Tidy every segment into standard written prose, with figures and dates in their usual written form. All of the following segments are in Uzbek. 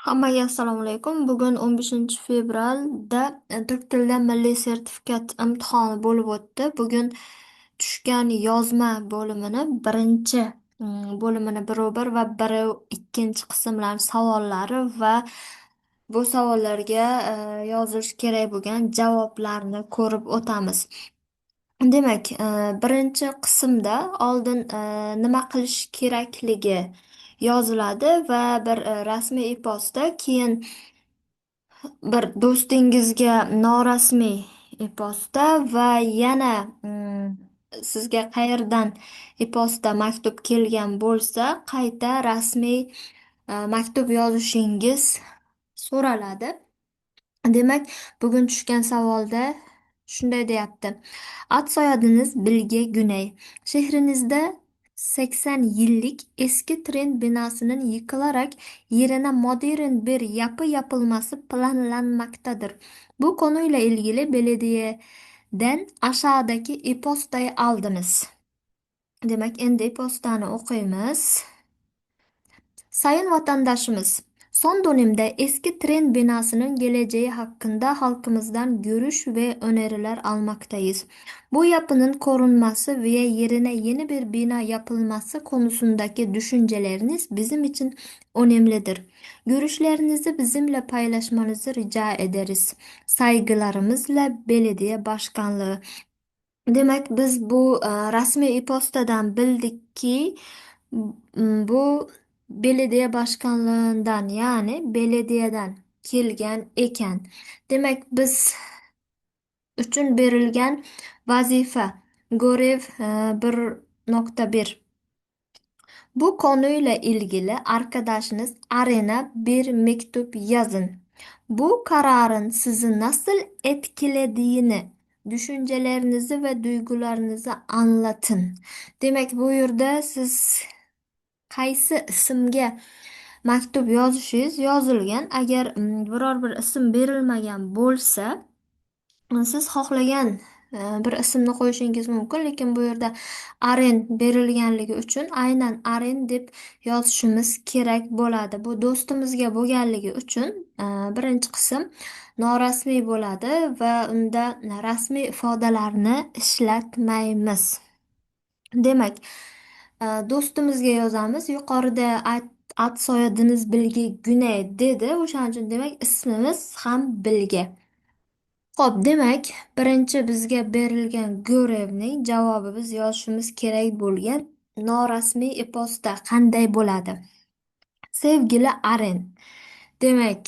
Hammaga assalomu alaykum. Bugun 15 fevralda turk tilidan milliy sertifikat imtihoni bo'lib o'tdi. Bugun tushgan yozma bo'limini birinchi bo'limini 1 va 1 ikkinchi qismlar savollari va bu savollarga yozilishi kerak bo'lgan javoblarni ko'rib o'tamiz. Demak, birinchi qismda oldin nima qilish kerakligi yoziladi va bir rasmiy e-postda, keyin bir do'stingizga norasmiy e-postda va yana sizga qayerdan e-postda maktub kelgan bo'lsa, qayta rasmiy maktub yozishingiz so'raladi. Demak, bugun tushgan savolda shunday deyapti. Ad soyadınız Bilge Güney. Şehrinizde 80 yıllık eski tren binasının yıkılarak yerine modern bir yapı yapılması planlanmaktadır. Bu konuyla ilgili belediyeden aşağıdaki e-postayı aldınız. Demak, endi e-postani o'qiymiz. Sayın vatandaşımız, son dönemde eski tren binasının geleceği hakkında halkımızdan görüş ve öneriler almaktayız. Bu yapının korunması veya yerine yeni bir bina yapılması konusundaki düşünceleriniz bizim için önemlidir. Görüşlerinizi bizimle paylaşmanızı rica ederiz. Saygılarımızla Belediye Başkanlığı. Demak, biz bu rasmiy e-postadan bildikki, bu belediye başkanlığından, ya'ni belediyadan kelgan ekan. Demak, biz uchun berilgan vazifa görev 1.1. Bu konuyla ilgili arkadaşınız Aren'a bir mektup yazın. Bu kararın sizi nasıl etkilediğini, düşüncelerinizi ve duygularınızı anlatın. Demak, bu yerda siz qaysi ismga maktub yozishingiz yozilgan. Agar biror bir ism berilmagan bo'lsa, siz xohlagan bir ismni qo'yishingiz mumkin, lekin bu yerda Aren berilganligi uchun aynan Aren deb yozishimiz kerak bo'ladi. Bu do'stimizga bo'lganligi uchun birinchi qism norasmiy bo'ladi va unda rasmiy ifodalarni ishlatmaymiz. Demak, do'stimizga yozamiz. Yuqorida ad soyadınız Bilge Güney dedi. O'shaning uchun demak ismimiz ham Bilge. Xo'p, demak, birinchi bizga berilgan görevning javobi biz yozishimiz kerak bo'lgan norasmiy e-postda qanday bo'ladi? Sevgili Aren. Demak,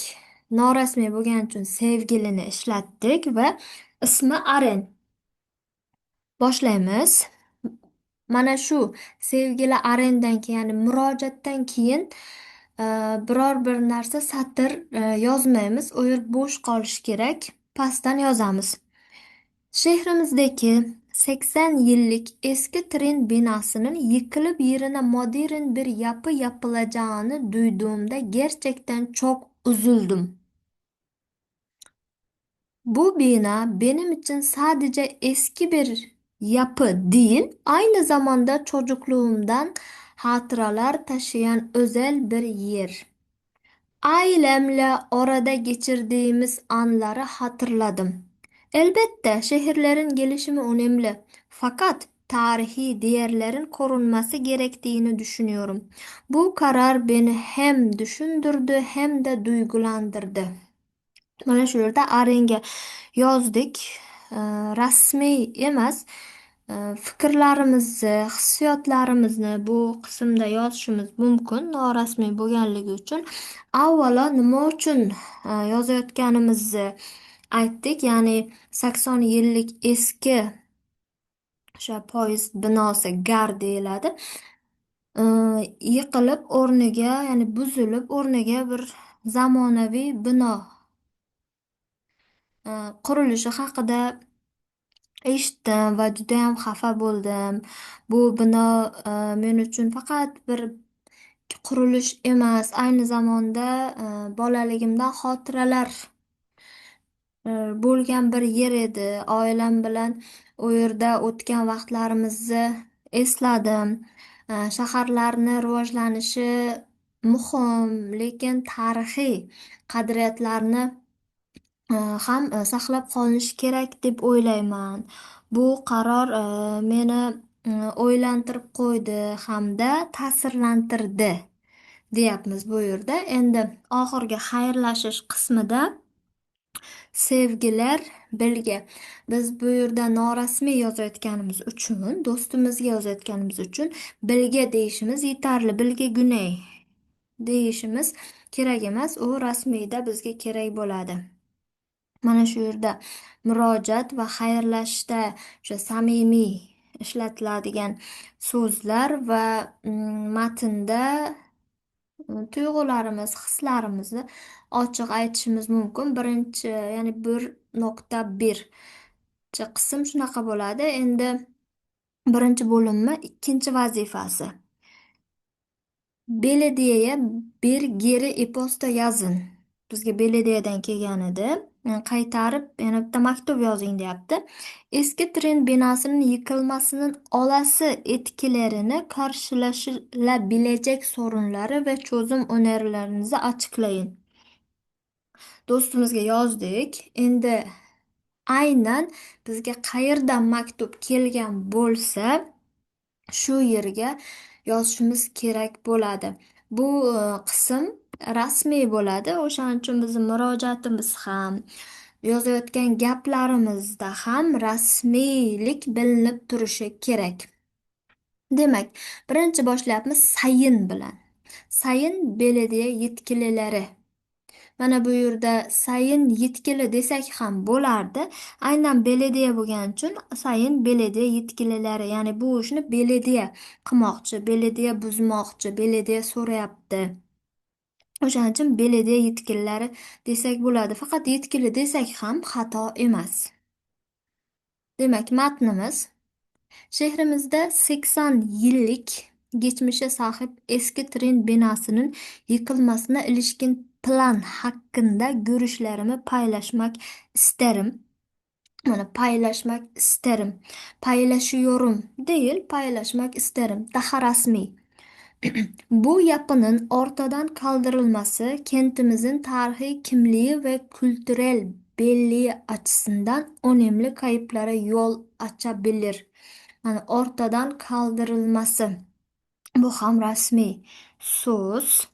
norasmiy bo'lgani uchun sevgilini ishlatdik va ismi Aren. Boshlaymiz. Mana shu sevgili Arendan keyin, ya'ni murojaatdan keyin biror bir narsa satr yozmaymiz. U yer bo'sh qolishi kerak. Pastdan yozamiz. Şehrimizdeki 80 yıllık eski tren binasının yıkılıp yerine modern bir yapı yapılacağını duyduğumda gerçekten çok üzüldüm. Bu bina benim için sadece eski bir yapı değil, aynı zamanda çocukluğumdan hatıralar taşıyan özel bir yer. Ailemle orada geçirdiğimiz anları hatırladım. Elbette şehirlerin gelişimi önemli. Fakat tarihi değerlerin korunması gerektiğini düşünüyorum. Bu karar beni hem düşündürdü hem de duygulandırdı. Mana shu yerda Arenga yozdik. Rasmiy emas, fikrlarimizni, hissiyotlarimizni bu qismda yozishimiz mumkin, norasmiy bo'lganligi uchun. Avvalo nima uchun yozayotganimizni aytdik, ya'ni 80 yillik eski o'sha poyezd binosi gar deyiladi. Yiqilib o'rniga, ya'ni buzilib o'rniga bir zamonaviy bino qurilishi haqida eshitdim va judayam xafa bo'ldim. Bu bino men uchun faqat bir qurilish emas, ayni zamonda bolaligimdan xotiralar bo'lgan bir yer edi. Oilam bilan u yerda o'tgan vaqtlarimizni esladim. Shaharlarni rivojlanishi Muhim, lekin tarixiy qadriyatlarni ham saqlab qolinishi kerak deb o'ylayman. Bu qaror meni o'ylantirib qo'ydi hamda ta'sirlantirdi deyapmiz bu yerda. Endi oxirgi xayrlashish qismida sevgilar Bilge. Biz bu yerda norasmiy yozayotganimiz uchun, do'stimizga yozayotganimiz uchun Bilge deyishimiz yetarli. Bilge Güney deyishimiz kerak emas. U rasmiyda bizga kerak bo'ladi. Mana shu yerda murojaat va xayrlashda o'sha samimiy ishlatiladigan so'zlar va matnda tuyg'ularimiz, hislarimizni ochiq aytishimiz mumkin. Birinchi, ya'ni 1.1 qism shunaqa bo'ladi. Endi birinchi bo'limni ikkinchi vazifasi. Belediyeye bir geri e-posta yazın. Bizga belediyadan kelgan edi. Qaytarib yana bitta maktub yozing deyapti. Eski tren binosining yıkılmasının olası etkilerini, karşılaşılabilecek sorunları ve çözüm önerilerinizi açıklayın. Do'stimizga yozdik. Endi aynan bizga qayerdan maktub kelgan bo'lsa, shu yerga yozishimiz kerak bo'ladi. Bu qism rasmiy bo'ladi. O'shaning uchun bizning murojaatimiz ham, yozayotgan gaplarimizda ham rasmiylik bilinib turishi kerak. Demak, birinchi boshlayapmiz sayın bilan. Sayın belediye yetkililari. Mana bu yerda sayın yetkili desak ham bo'lardi. Aynan belediye bo'lgani uchun sayın belediye yetkililari, ya'ni bu ishni belediye qilmoqchi, belediye buzmoqchi, belediye so'rayapti. O'shaning uchun belediye yetkililari desak bo'ladi. Faqat yetkili desak ham xato emas. Demak, matnimiz: Şehrimizde 80 yillik geçmişe sahip eski tren binasının yıkılmasına ilişkin plan hakkında görüşlerimi paylaşmak isterim. Mana paylaşmak isterim. Paylaşıyorum değil, paylaşmak isterim. Daha rasmiy. Bu yapının ortadan kaldırılması kentimizin tarihi kimliği ve kültürel belleği açısından önemli kayıplara yol açabilir. Mana ortadan kaldırılması. Bu ham rasmiy so'z.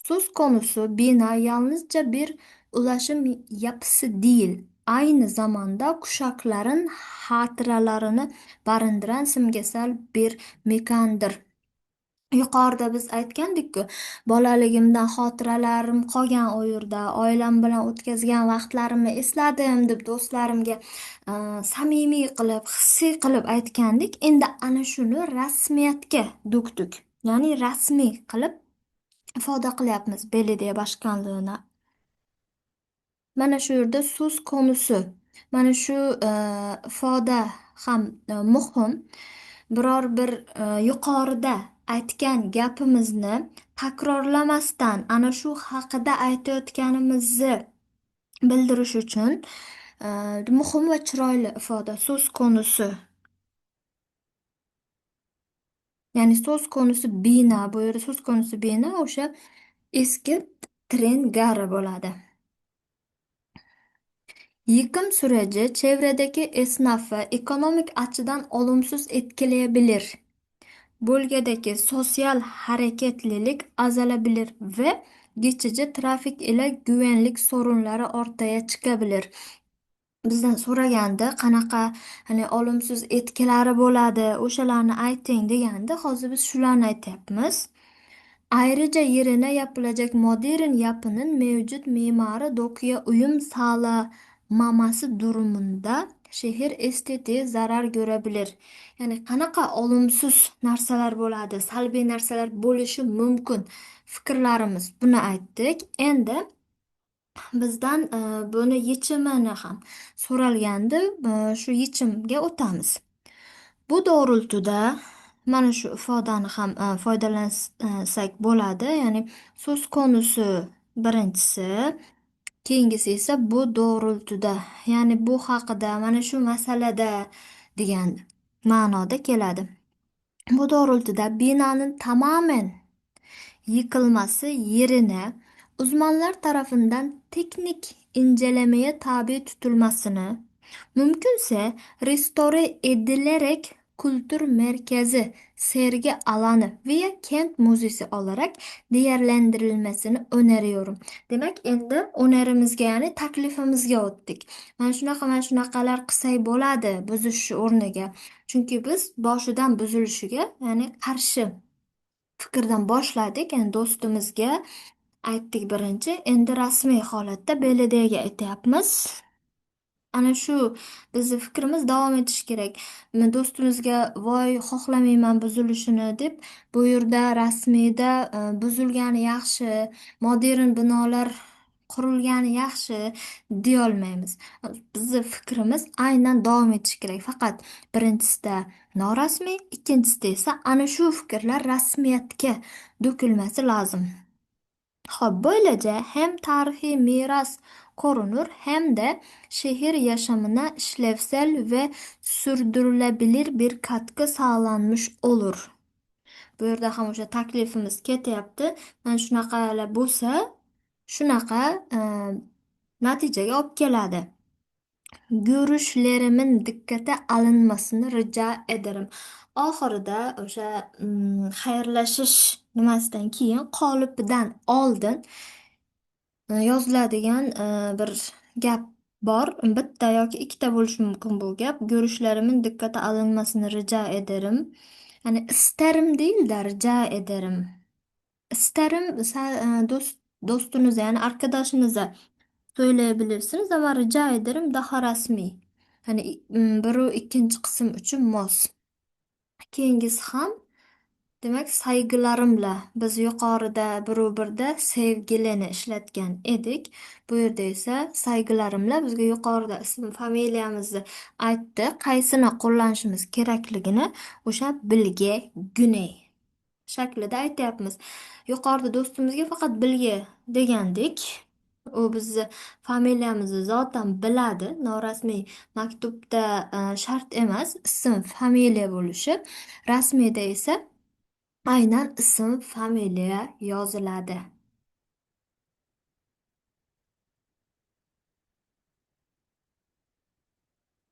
Söz konusu bina yalnızca bir ulaşım yapısı değil, aynı zamanda kuşakların hatıralarını barındıran simgesel bir mekandır. Yuqorida biz aytgandik-ku, bolaligimdan xotiralarim qolgan u yerda, oilam bilan o'tkazgan vaqtlarimni esladim deb do'stlarimga samimiy qilib, hissiy qilib aytgandik. Endi ana shuni rasmiyatga to'kdik. Ya'ni rasmiy qilib ifoda qilyapmiz belediye başkanlığına. Mana shu yerda so'z konusu. Mana shu ifoda ham muhim. Biror bir yuqorida aytgan gapimizni takrorlamasdan ana shu haqida aytayotganimizni bildirish uchun muhim va chiroyli ifoda so'z konusu. Ya'ni so'z konusu bina, bu yerda so'z konusu bina o'sha eski tren gari bo'ladi. Yıkım süreci çevredeki esnafı ekonomik açıdan olumsuz etkileyebilir. Bölgedeki sosyal hareketlilik azalabilir ve geçici trafik ile güvenlik sorunları ortaya çıkabilir. Bizdan so'raganda qanaqa hani olumsiz etkilari bo'ladi, o'shalarni ayting deganda hozir biz shularni aytyapmiz. Ayrıca yerine yapılacak modern yapının mevcut mimari dokuya uyum sağlamaması durumunda şehir estetiği zarar görebilir. Ya'ni qanaqa olumsiz narsalar bo'ladi, salbiy narsalar bo'lishi mumkin fikrlarimiz, buni aytdik. Endi bizdan buni yechimini ham so'ralgandi, shu yechimga o'tamiz. Bu doğrultuda mana shu ifodani ham foydalansak bo'ladi. Ya'ni so'z konusu birinchisi, keyingisi esa bu doğrultuda, ya'ni bu haqida, mana shu masalada degan ma'noda keladi. Bu doğrultuda binanın tamamen Yıkılması yerine uzmanlar tarafından teknik incelemeye tabi tutulmasını, mümkünse restore edilerek kültür merkezi, sergi alanı veya kent müzesi olarak değerlendirilmesini öneriyorum. Demak, endi önerimizga, ya'ni taklifimizga o'tdik. Mana shunaqa, mana shunaqalar qilsak bo'ladi buzish o'rniga. Chunki biz boshidan buzilishiga, ya'ni qarshi fikrdan boshladik. Ya'ni do'stimizga aytdik birinchi. Endi rasmiy holatda belediyaga aytyapmiz. Ana shu bizni fikrimiz davom etishi kerak. Do'stimizga voy xohlamayman buzilishini deb bu yerda rasmiyda buzilgani yaxshi, modern binolar qurilgani yaxshi deyolmaymiz. Bizni fikrimiz aynan davom etishi kerak. Faqat birinchisida norasmiy, ikkinchisida esa ana shu fikrlar rasmiyatga to'kilmasi lozim. Xo'p, böylece hem tarihi miras korunur hem de şehir yaşamına işlevsel ve sürdürülebilir bir katkı sağlanmış olur. Bu yerda ham o'sha taklifimiz ketyapti. Mana shunaqalar bo'lsa, shunaqa natijaga olib keladi. Görüşlerimin dikkate alınmasını rica ederim. Oxirida o'sha xayrlashish nimasidan keyin qolipidan oldin yoziladigan bir gap bor. Bitta yoki ikkita bo'lishi mumkin bu gap. Görüşlerimin dikkate alınmasını rica ederim. Ya'ni isterim değil de rica ederim. İsterim do'st do'stunuza ya'ni arkadaşınıza söyleyebilirsiniz ama rica ederim daha rasmiy. Ya'ni biru ikkinchi qism uchun mos. Keyingisi ham demak saygılarımla biz yuqorida biru birda sevgilini ishlatgan edik. Bu yerda esa saygılarımla bizga yuqorida ism familiyamizni aytdi. Qaysini qo'llanishimiz kerakligini o'sha Bilge Güney shaklida aytyapmiz. Yuqorida do'stimizga faqat Bilge degandik. U bizni familiyamizni zotan biladi. Norasmiy maktubda shart emas ism, familiya bo'lishi. Rasmiyda esa aynan ism, familiya yoziladi.